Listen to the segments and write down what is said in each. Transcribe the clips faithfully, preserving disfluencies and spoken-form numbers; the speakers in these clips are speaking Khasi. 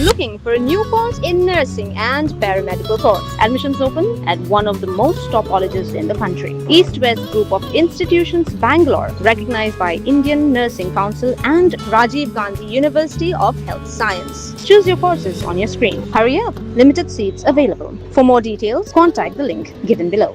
Looking for a new course in nursing and paramedical course? Admissions open at one of the most top colleges in the country. East West Group of Institutions, Bangalore, recognized by Indian Nursing Council and Rajiv Gandhi University of Health Science. Choose your courses on your screen. Hurry up, limited seats available. For more details, contact the link given below.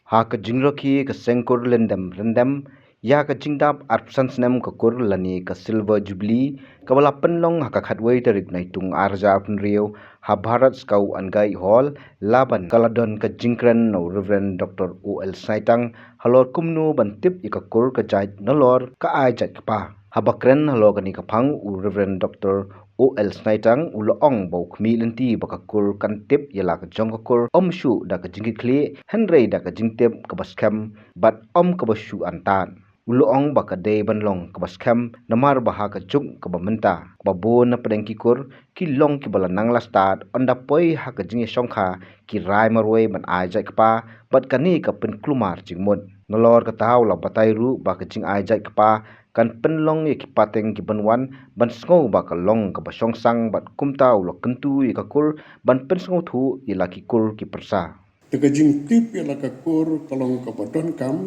Ha ka jingrkhie ka seng kur Lyndem Ryndem ïa ka jingdap arphew san snem ka kur lane ka Silver Jubilee, kaba la pynlong ha ka khatwei tarik Naitung ar hajar arphew hynriew, ha Bharat Scout and Guide Hall, la ban ka la don ka jingkren na u Reverend Doctor O L Snaitang halor kumno ban tip ïa ka kur ka jait nalor ka ai jait kpa. Haba kren halor kane ka phang, u Reverend Doctor O L Snaitang u la ong ba u khmih lynti ba ka kur kan tip ïa la ka jong ka kur ym shuh da ka jingkitkhlieh, hynrei da ka jingtip kaba skhem bad ym kaba shu antad. U la ong ba ka dei ban long kaba skhem namar ba ha ka juk kaba mynta, kaba bun na pdeng ki kur ki long kiba la nang la stad, ynda poi ha ka jingïashongkha ki rai marwei ban ai jait kpa, bad kane ka pynkulmar jingmut. Nalor kata u la batai ruh ba ka jingai jait kpa kan pynlong ïa ki pateng ki ban wan, ban sngew ba ka long kaba shongsang, bad kumta u la kyntu ïa ka kur ban pynsngewthuh ïa la ki kur ki pyrsa. Te ka jingtip ïa la ka kur ka long kaba donkam,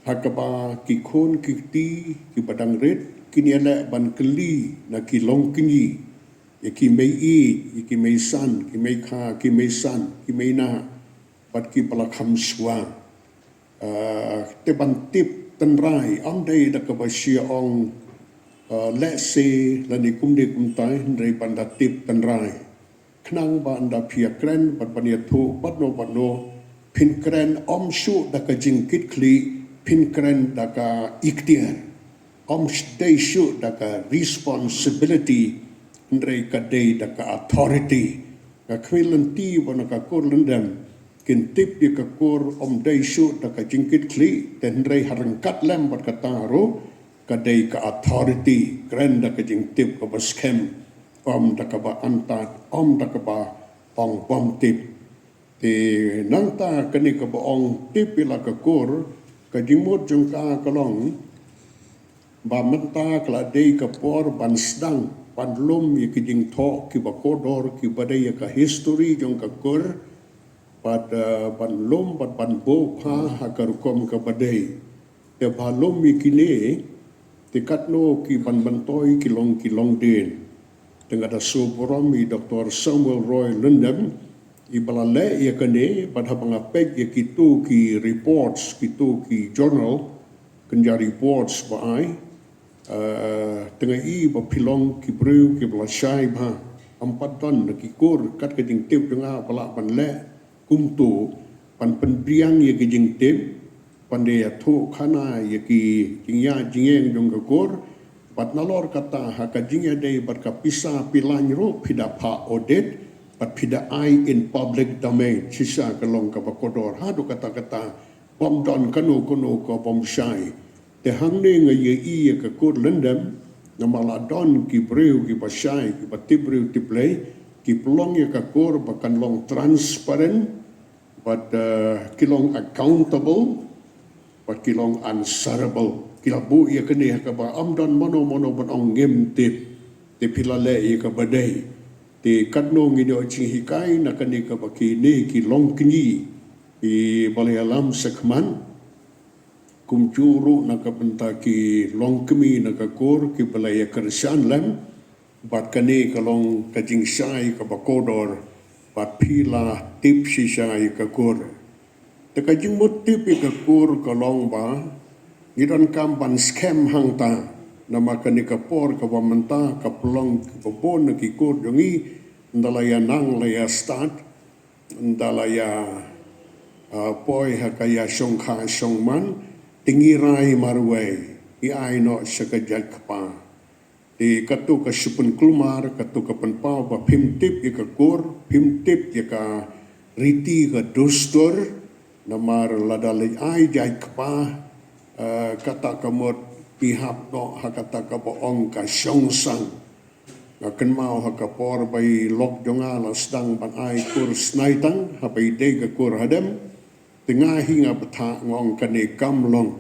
ha kaba ki khun ki kti kiba dang rit kin ïaleh ban kylli na ki longkñi, ïa ki mei ïeit, ïa ki mei san, ki mei kha, ki mei san, ki mei nah, bad kiba la kham shuwa. Ah, te ban tip tynrai, ym dei da kaba shu ong, ah, lehse lane kumne kumtai, hynrei ban da tip tynrai. Khnang ba ynda phi ïakren bad ban ïathuh bad no bad no, phin kren ym shuh da ka jingkitkhlieh, phin kren da ka iktiar. Ym dei shuh da ka responsibility, hynrei ka dei da ka authority. Nga khmih lynti ba na ka kur Lyndem kin tip ïa ka kur ym dei shuh da ka jingkitkhlieh, te hynrei ha ryngkat lem bad kata ruh ka dei ka authority, kren da ka jingtip kaba skhem, ym da kaba antad, ym da kaba ong bym tip. Te nangta kane kaba ong tip ïa la ka kur, ka jingmut jong ka ka long ba mynta ka la dei ka por ban sdang ban lum ïa ki jingthoh kiba kordor kiba dei ïa ka history jong ka kur, bad, eh, ban lum bad ban buh ha, ha ka rukom kaba dei. Te ba lum ïa kine, te katno ki ban myntoi ki long ki longdien. Te nga da sngewburom ïa i Doctor Samuel Roy Lyndem, iba la leh ïa kane, bad haba nga peit ïa kito ki reports, kito ki journal, kynja reports ba ai, eh, te nga i ba phi long ki briew kiba la shai bha. Ym pat don na ki kur kat ka jingtip jong nga ba lah ban leh kumto, ban pynbiang ïa ki jingtip, ban da ïathuh khana ïa ki jingïaid jingïeng jong ka kur, bad nalor kata ha ka jingïadei bad ka pisa pylliang ruh phi da phah audit, bad phi da ai in public domain, shisha ka long kaba kordor, haduh katta katta bym don kano kano ka bym shai. Te hangne nga ïohi ïa ka kur Lyndem, namar la don ki briew kiba shai, kiba tip briew tip Blei, ki pynlong ïa ka kur ba kan long transparent, bad, eh, ki long accountable, bad ki long answerable. Ki la buh ïa kane ha kaba ym don mano mano ban ong ngim tip. Te phi la leh ïa kaba dei. Te katno ngin ïoh jinghikai na kane kaba kine ki longkñi, kiba la ïalam shakhmat. Kumjuh ruh na ka bynta ki longkmie na ka kur kiba la ïakyrshan lem, bad kane ka long ka jingshai kaba kordor, bad phi la tip shisha ïa ka kur. Te ka jingmut tip ïa ka kur ka long ba ngi donkam ban skhem hangta, namar kane ka por kaba mynta ka pynlong kaba bun na ki kur jong ngi, ynda la ïa nang la ïa stad, ynda la ïa, ah, poi ha ka ïa shongkha shongman, te ngi rai marwei, ngi ai noh sha ka jait kpa. Te kato ka shu pynkulmar, kato ka pynpaw ba phim tip ïa ka kur, phim tip ïa ka riti ka dustur, namar lada leit ai jait kpa, eh, kata ka mut phi hap noh ha kata kaba ong ka shongsang. Nga kynmaw ha ka por ba i lok jong nga la sdang ban ai kur Snaitang, haba i dei ka kur hadem, te nga hi nga bthah nga ong kane kam long.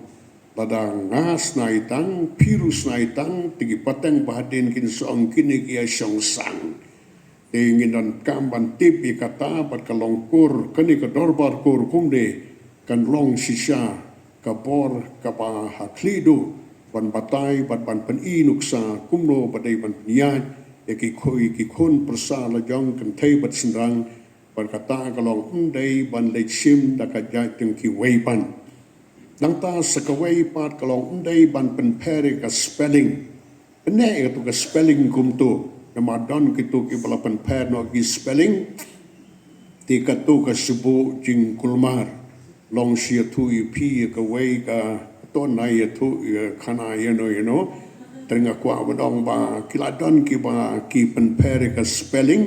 Lada nga snai tang, phi ruh snai tang, te ki pateng ba hadien kin sa ong kine ki ïa shong sang. Te ngin donkam ban tip ïa kata bad ka long kur, kane ka dorbar kur kumne kan long shisha ka bor kaba ha khlieh duh ban batai bad ban pyni nuksa kumno ba dei ban pynïaid ïa ki khun, ki khun pyrsa la jong kynthei bad shynrang. Bad kata ka long ym dei ban leit shim da ka jait jong kiwei pat. Nangta sa kawei pat ka long ym dei ban pynpher ïa ka spelling. Pyneh ïa katu ka spelling kumtu. Namar don kitu kiba la pynpher noh ki spelling. Te katu ka shu buh jingkulmar. Long shu ïathuh ïa phi ïa kawei ka, to nai ïathuh ïa khana ïano ïano. Te nga kwah ban ong ba ki la don kiba ki pynpher ïa ka spelling.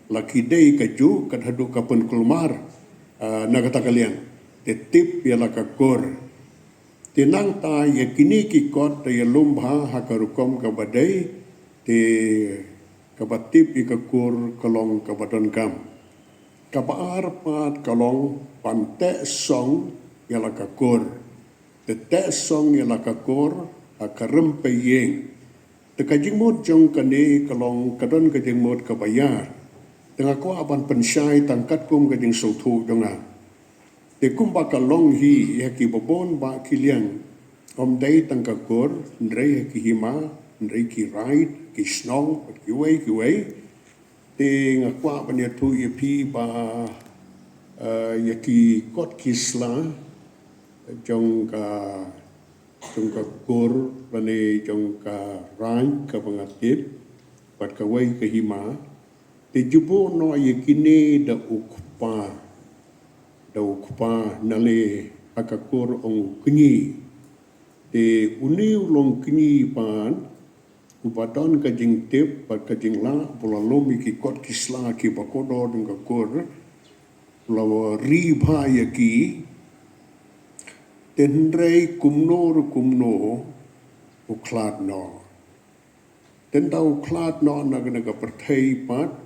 La ki dei kajuh, kat haduh ka pynkulmar, ah, na kata ka liang. Te tip ïa la ka kur. Te nangta ïa kine ki kot te ïalum bha ha ka rukom kaba dei, te kaba tip ïa ka kur ka long kaba donkam. Kaba ar pat ka long ban teh song ïa la ka kur. Te teh song ïa la ka kur ha ka rympei ïing. Te ka jingmut jong kane ka long ka don ka jingmut kaba ïar. Te nga kwah ban pynshai tang katkum ka jingsngewthuh jong nga. Te kumba ka long hi ïa kiba bun bah ki liang. Ym dei tang ka kur, hynrei ha ki hima, hynrei ki raid, ki shnong, bad kiwei kiwei. Te nga kwah ban ïathuh ïa phi ba, eh, ïa ki kot ki sla jong ka, jong ka kur lane jong ka raid kaba nga tip bad kawei ka hima. Te ju buh noh ïa kine da u kpa, da u kpa, naleh ha ka kur ong u kñi. Te une u long kñi pat, uba don ka jingtip bad ka jinglah, ba la lum ïa ki kot ki sla kiba kordor jong ka kur, la ri bha ïa ki. Te hynrei kumno ruh kumno u khlad noh. Te ynda u khlad noh na ka, na ka pyrthei pat,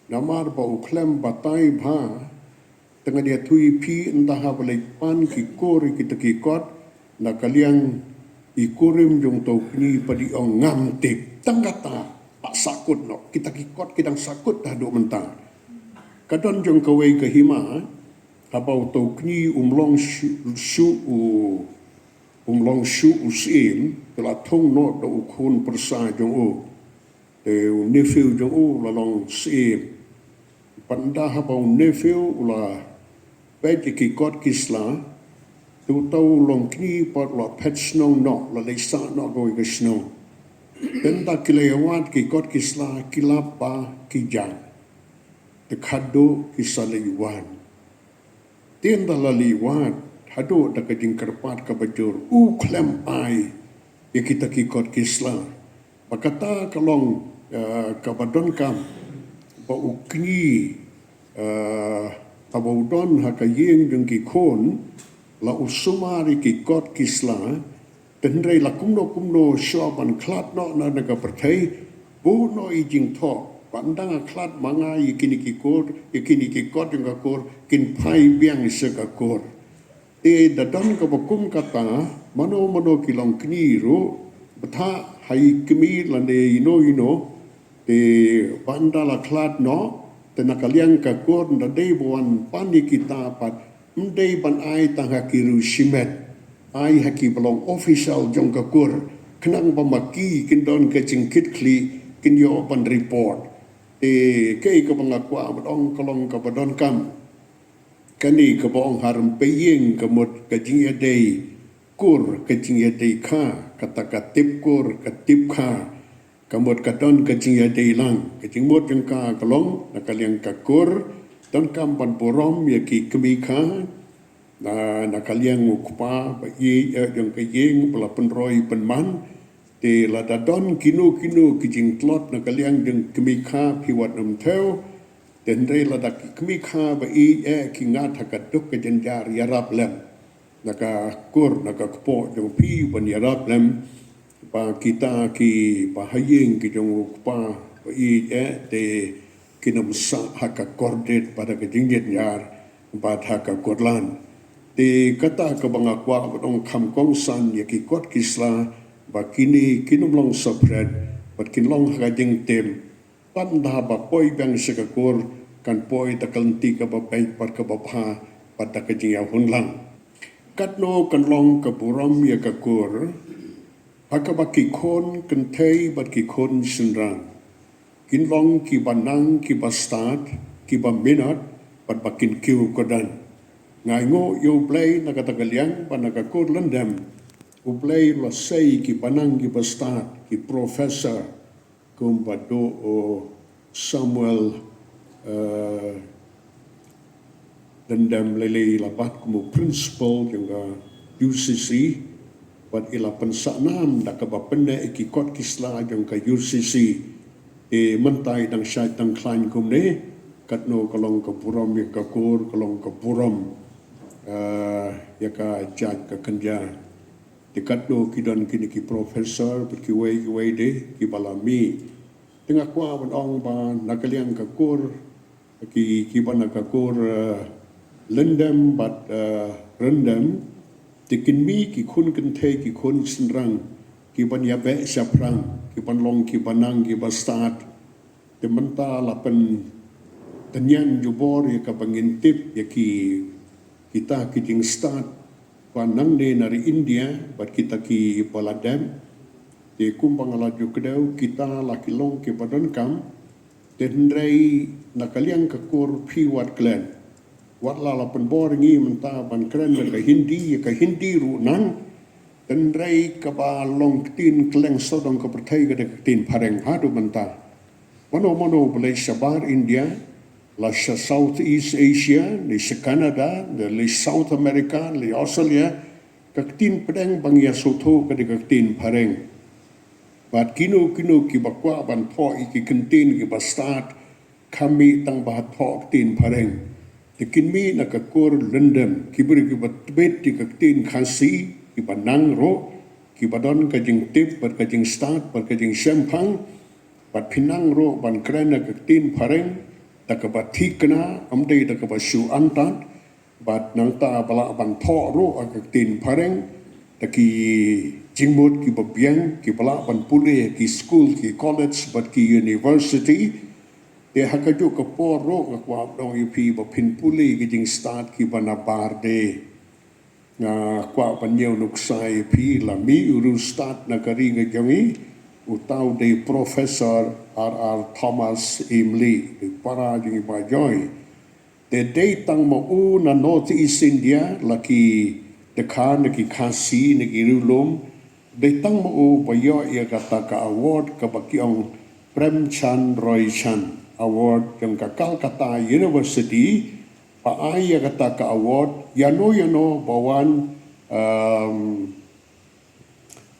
namar ba u khlem batai bha, te ngan ïathuh ïa phi ynda haba leit pan ki kur ïa kita ki kot, na ka liang i kurim jong uto u kñi pat i ong ngam tip. Tang kata, pat sahkut noh, kita ki kot ki dang sahkut haduh mynta. Ka don jong kawei ka hima, haba uto u kñi um long shuh, shuh u, um long shuh u syiem, te la thung noh da u khun pyrsa jong u. Te u nephew jong u la long syiem. Pat ynda haba u nephew u la peit ïa ki kot ki sla, te uto u long kñi pat u la phet shnong noh, la leit sah noh kawei ka shnong. Te ynda ki la ïa wad ki kot ki sla, ki lap ba ki jang. Te khadduh ki sa leit wad. Te ynda la leit wad, haduh da ka jingkyrpad kaba jur, u khlem ai ïa kita ki kot ki sla. Ba kata ka long, eh, kaba donkam, ba u kñi, eh, haba u don ha ka ïing jong ki khun, la u sumar ïa ki kot ki sla, te hynrei la kumno kumno shuwa ban khlad noh na, na ka pyrthei, buh noh i jingthoh, ba ynda nga khlad ma nga ïa kine ki kur, ïa kine ki kot jong ka kur, kin phai biang sha ka kur. Te da don kaba kum kata, mano mano ki long kñi ruh, bthah ha i kmie lane ino ino, te ba ynda la khlad noh, te na ka liang ka kur ynda dei ba wan pan ïa kita pat, ym dei ban ai tang ha ki riew shimet, ai ha kiba long official jong ka kur, khnang ba ma ki kin don ka jingkitkhlieh, kin ïoh ban report. Te kaei kaba nga kwah ban ong ka long kaba donkam. Kane kaba ong ha rympei ïing ka mut ka jingïadei kur, ka jingïadei kha, kata ka tip kur, ka tip kha, ka mut ka don ka jingïadei lang. Ka jingmut jong ka ka long, na ka liang ka kur, donkam ban burom ïa ki kmie kha, na, na ka liang u kpa ba ïeit, eh, jong ka ïing ba la pynroi pynman, te lada don kino kino ki jingtlot na ka liang jong kmie kha phi wat nym thew, te hynrei lada ki kmie kha ba ïeit, eh, ki ngat ha ka duk ka jynjar ïarap lem. Na ka kur, na ka kpoh jong phi ban ïarap lem, ba kita kiba ha ïing ki jong u kpa ba ïeit, eh, te kin ym sah ha ka kordit bad ha ka jingjynjar bad ha ka kurlan. Te kata kaba nga kwah ban ong kham kongsan ïa ki kot ki sla ba kine kin ym long separate bad kin long ha ka jingtim. Pat ynda ba poi biang sha ka kur kan poi da ka lynti kaba beit bad kaba bha bad da ka jingïahun lang. Katno kan long ka burom ïa ka kur ha kaba ki khun kynthei bad ki khun shynrang kin long kiba nang kiba stad kiba minot bad ba kin kiew kordor. Nga ainguh ïa U Blei na kata ka liang ba na ka kur Lyndem U Blei u la sei kiba nang kiba stad, ki professor, kumba duh u Samuel, eh, Lyndem Lili la bat kum u principal jong ka U C C bad i la pynsah nam da kaba pynneh ïa ki kot ki sla jong ka U C C. Te mynta i dang shait dang khlaiñ kumne, katno ka long ka burom ïa ka kur, ka long ka burom, eh, ïa ka jait ka kynja. Te katno ki don kine ki professor bad kiwei kiwei de kiba la mih. Te nga kwah ban ong ba na ka liang ka kur, ki, kiba na ka kur, eh, Lyndem bad, eh, Ryndem, te kin mih ki khun kynthei ki khun shynrang kiban ïabeh shaphrang, kiban long kiba nang kiba stad. Te mynta la pyntynñiang jubor ïa kaba ngin tip ïa ki, kita ki jingstad ba nangne na ri India bad kita kiba la dep. Te kumba nga la ju kdew, kita la ki long kiba donkam. Te hynrei na ka liang ka kur phi wat klet, wat la la pynbor ngi mynta ban kren da ka Hindi, ïa ka Hindi ruh nang. Te hynrei kaba long ktien kylleng sawdong ka pyrthei ka dei ka ktien Phareng haduh mynta. Mano mano ba leit shabar India, la sha Southeast Asia, leit sha Canada, leit South America, leit Australia, ka ktien pdeng ba ngi ïa sngewthuh ka dei ka ktien Phareng. Bad kino kino kiba kwah ban thoh ïa ki kyntien kiba stad, kham mih tang ba thoh ktien Phareng. Te kin mih na ka kur Lyndem, ki briew kiba tbit ïa ka ktien Khasi, kiba nang ruh, kiba don ka jingtip bad ka jingstad bad ka jingshemphang. Bad phi nang ruh ban kren ïa ka ktien Phareng da kaba thikna, ym dei da kaba shu antad. Bad nangta ba lah ban thoh ruh ha ka ktien Phareng da ki jingmut kiba biang, kiba lah ban pule ha ki skul, ki college bad ki university. Te ha kajuh ka por ruh nga kwah ban ong ïa phi ba phin pule ki jingstad kiba nabar de. Nga kwah ban ïoh nuksa ïa phi, la mih u riewstad na ka ri ka jong ngi, uta u dei Professor R R Thomas Imli, dei para jong ngi ba joi. Te dei tang ma u na North East India, la ki Dkhar, na ki Khasi, na ki riewlum, dei tang ma u ba ïoh ïa kata ka award kaba ki ong Prem Chand Roy Chand Award jong ka Calcutta University. Ba ai ïa kata ka award ïano ïano ba wan, um,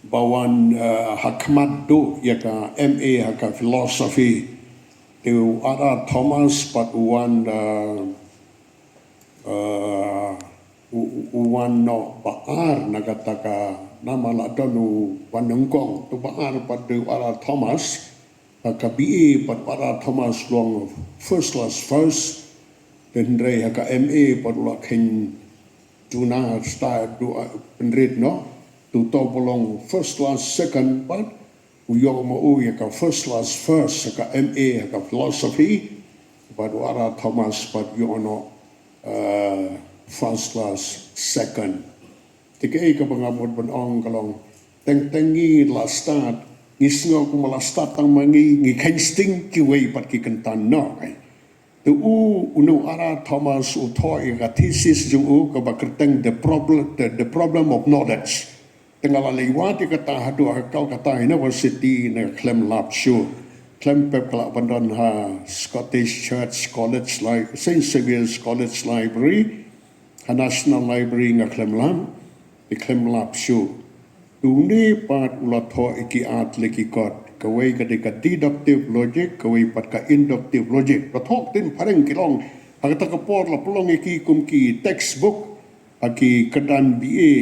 ba wan, uh, ha khmat duh ïa ka M A ha ka philosophy. Te u R R Thomas pat u wan, uh, uh, u, u, u wan noh ba ar na kata ka, namar la don u ba nyngkong, te ba ar pat dei u R R Thomas. Ha ka B A pat u R R Thomas u long first class first. Te hynrei ha ka M A pat u la kheiñ duna, stad duh, uh, pynrit noh. Te uto ba long first class second pat u ïoh ma u ïa ka first class first ha ka M A ha ka philosophy. Bad u R R Thomas pat u ïoh noh, uh, first class second. Te kaei kaba nga mut ban ong ka long, teng teng ngi la stad, ngi sngew kum la stad tang ma ngi, ngi kheiñ sting, kiwei pat ki kyntan noh, eh. Te u, une u R R Thomas u thoh ïa ka thesis jong u kaba kyrteng The Problem, The, The Problem of Knowledge. Te nga la leit wad ïa kata haduh ha Calcutta University, nga khlem lap shuh. Khlem pep ka lah ban don ha Scottish Church College Li-, Saint Xavier's College Library, ha National Library nga khlem lap, te khlem lap shuh. Te une pat u la thoh ïa ki ar tylli ki kot, kawei ka dei ka deductive logic, kawei pat ka inductive logic. La thoh ktien Phareng ki long, ha kata ka por la pynlong ïa ki kum ki textbook ha ki kyrdan B A,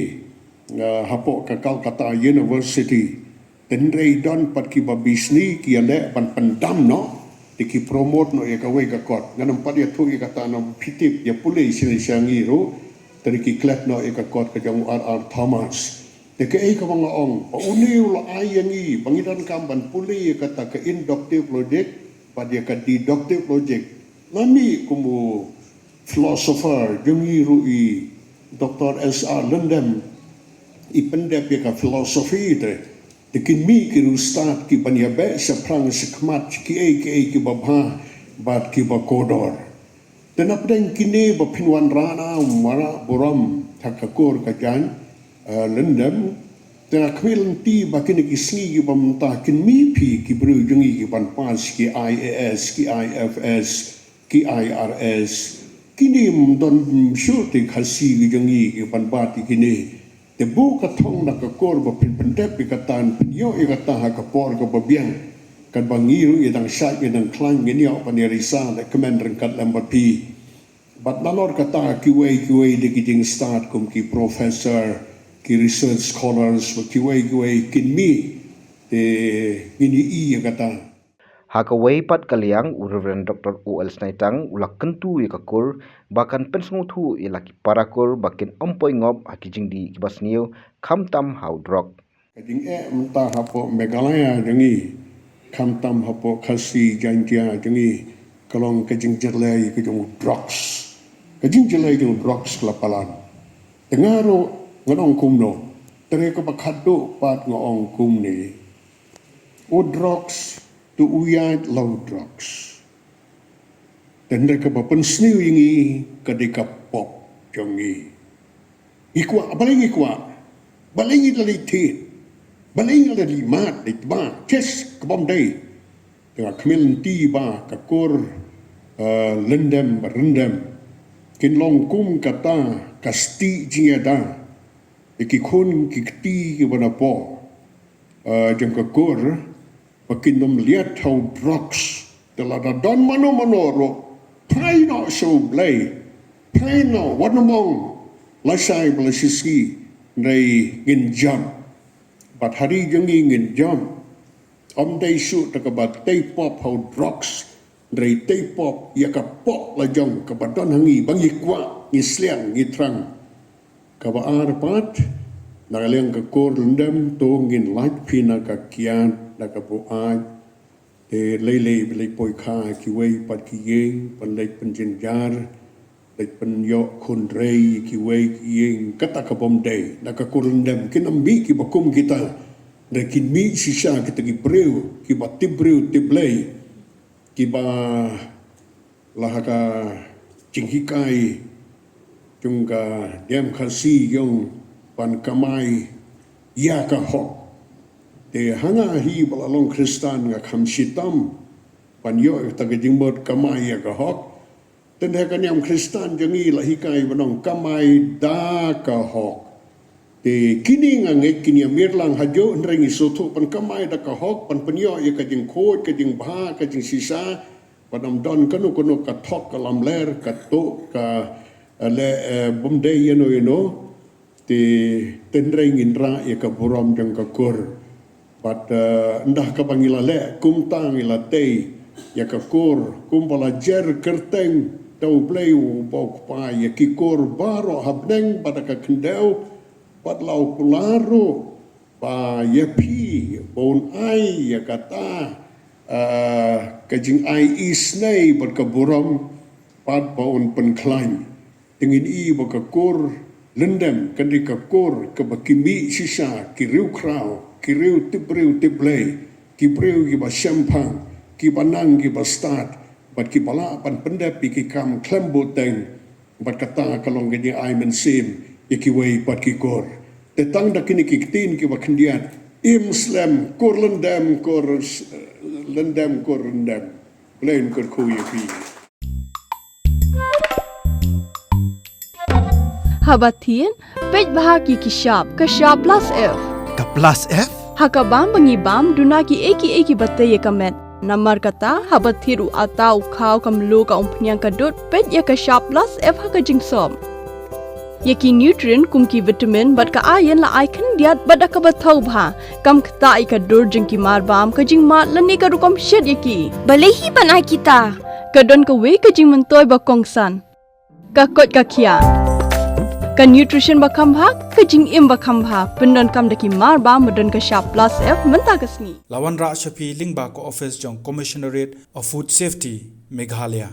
uh, hapoh ka Calcutta University. Te hynrei don pat kiba bishni ki ïaleh ban pyndam noh, te ki promote noh ïa kawei ka kot. Ngan ym pat ïathuh ïa kata, naba phi tip, ïa pule shane sha ngi ruh. Te ki klet noh ïa ka kot ka jong R R Thomas. Te kaei kaba nga ong, ba une u la ai ïa ngi ba ngi donkam ban pule ïa kata ka inductive logic bad ïa ka deductive logic. Lane kum u philosopher jong ngi ruh i Doctor S R Lyndem i pyndep ïa ka philosophy te. Te kin mih ki riewstad ki ban ïabeh shaphrang shakhmat kiei kiei kiba bha bad kiba kordor. Te na pdeng kine ba phin wanrah na u marah burom ha ka kur ka jaiñ, eh, Lyndem. Te nga khmih lynti ba kine ki sngi kiba mynta kin mih phi ki briew jong ngi ki ban pass ki I A S, ki I F S, ki I R S. Kine ym don shuh te Khasi ki jong ngi ki ban bat ïa kine. Te buh ka thong na ka kur ba phin pyndep ïa kata, phin ïoh ïa kata ha ka por kaba biang. Katba ngi ruh ïa dang shait ïa dang khlaiñ ngin ïoh ban ïa risa da kmen ryngkat lem bad phi. Bad nalor kata kiwei kiwei de ki jingstad kum ki professor, ki research scholars, bad kiwei kiwei kin mih. Te ngin ïohi ïa kata. Ha kawei pat ka liang u Reverend Doctor O L Snaitang u la kyntu ïa ka kur ba kan pynsngewthuh ïa la ki para kur ba kin ym poi ngop ha ki jingdih kiba sniew khamtam ha u drok. Ka jingeh mynta hapoh Meghalaya jong ngi khamtam hapoh Khasi Jaiñtia jong ngi ka long ka jingjyllei ka jong u drugs. Ka jingjyllei jong u drugs ka la palat. Te nga ruh ngan ong kumno? Te re kaba khadduh pat nga ong kumne. U drugs, to u ïaid la u drugs. Te hynrei kaba pynsniew ïa ngi ka dei ka pop jong ngi. Ngi kwah, balei ngi kwah? Balei ngi la leit thied? Balei ngi la leit mad, leit tba? Ches, ka bym dei. Te nga khmih lynti ba ka kur, eh, Lyndem, Ryndem kin long kum kata ka stieh jingïada ïa ki khun ki kti kiba napoh, eh, jong ka kur, ba kin ym liat ha u drugs. Te lada don mano mano ruh, phai noh sha U Blei, phai noh, wat nym ong lashai ba la shisngi, hynrei ngin jam. Bad ha ri jong ngi ngin jam. Ym dei shuh da kaba tei pop ha u drugs, hynrei tei pop ïa ka pop la jong kaba don ha ngi ba ngi kwah, ngi sliang, ngi thrang. Kaba ar pat, na ka liang ka kur Lyndem, to ngin lait phi na ka kiad, na ka buaid. Te lei lei ba leit poi kha kiwei pat ki ïing, ban leit pynjynjar, leit pynïoh khun rei kiwei ki ïing, kata ka bym dei. Na ka kur Lyndem kin ym mih kiba kum kita. Hynrei kin mih shisha kita ki briew kiba tip briew tip Blei, kiba la ha ka jinghikai jong ka niam Khasi jong ban kamai ïa ka hok. Te ha nga hi ba la long Khristan nga kham shitom ban ïoh ïa kata ka jingmut kamai ïa ka hok. Te ha ka niam Khristan jong ngi la hikai ban ong kamai da ka hok. Te kine nga ngeit kin ïa mir lang hajuh, hynrei ngi sngewthuh ban kamai da ka hok, ban pynïoh ïa ka jingkhuid, ka jingbha, ka jingshisha, ban ym don kano kano ka thok, ka lamler, ka tuh, ka, eh, leh, eh, bym dei ïano ïano. Te, te hynrei ngin rah ïa ka burom jong ka kur. Bad, eh, ynda kaba ngi la leh kumta, ngi la tei ïa ka kur kumba la jer kyrteng da U Blei uba U Kpa ïa ki kur baroh ha bneng bad ha ka khyndew, bad la u kular ruh ba ïa phi ba un ai ïa kata, eh, ka jingai isynei bad ka burom, bad ba un pynkhlaiñ. Te ngin ïohi ba ka kur Lyndem kan dei ka kur kaba ki mih shisha ki riewkhraw, ki riew tip briew tip Blei, ki briew kiba shemphang, kiba nang kiba stad, bad kiba lah ban pyndep ïa ki kam khlem buteng. Bad kata ka long ka jingai mynsiem ïa kiwei pat ki kur. Te tang da kine ki ktien kiba khyndiat, im slem kur Lyndem, kur s-, Lyndem, kur Lyndem. Blei un kyrkhu ïa phi. Haba thied, peit bha ki ki shap, ka shap plus F. Ka plus F? Ha ka bam ba ngi bam, duna kiei kiei kiba tei ïa ka met. Namar kata, haba thied u atta, u khaw, ka mluh, ka umphniang, ka dud, peit ïa ka shap plus F ha ka jingsop. Ïa ki nutrient kum ki vitamin bad ka iron la ai khyndiat bad da kaba thaw bha. Kam ktah ïa ka dur jong ki marbam, ka jingmad lane ka rukom shet ïa ki. Balei hi ban ai kita? Ka don kawei ka jingmyntoi ba kongsan. Ka koit ka khiah. Ka nutrition ba kham bha, ka jingim ba kham bha, pyndonkam da ki mar ba, ba don ka shap plus F mynta ka sngi. La wanrah sha phi lyngba ka office jong Commissionerate of Food Safety, Meghalaya.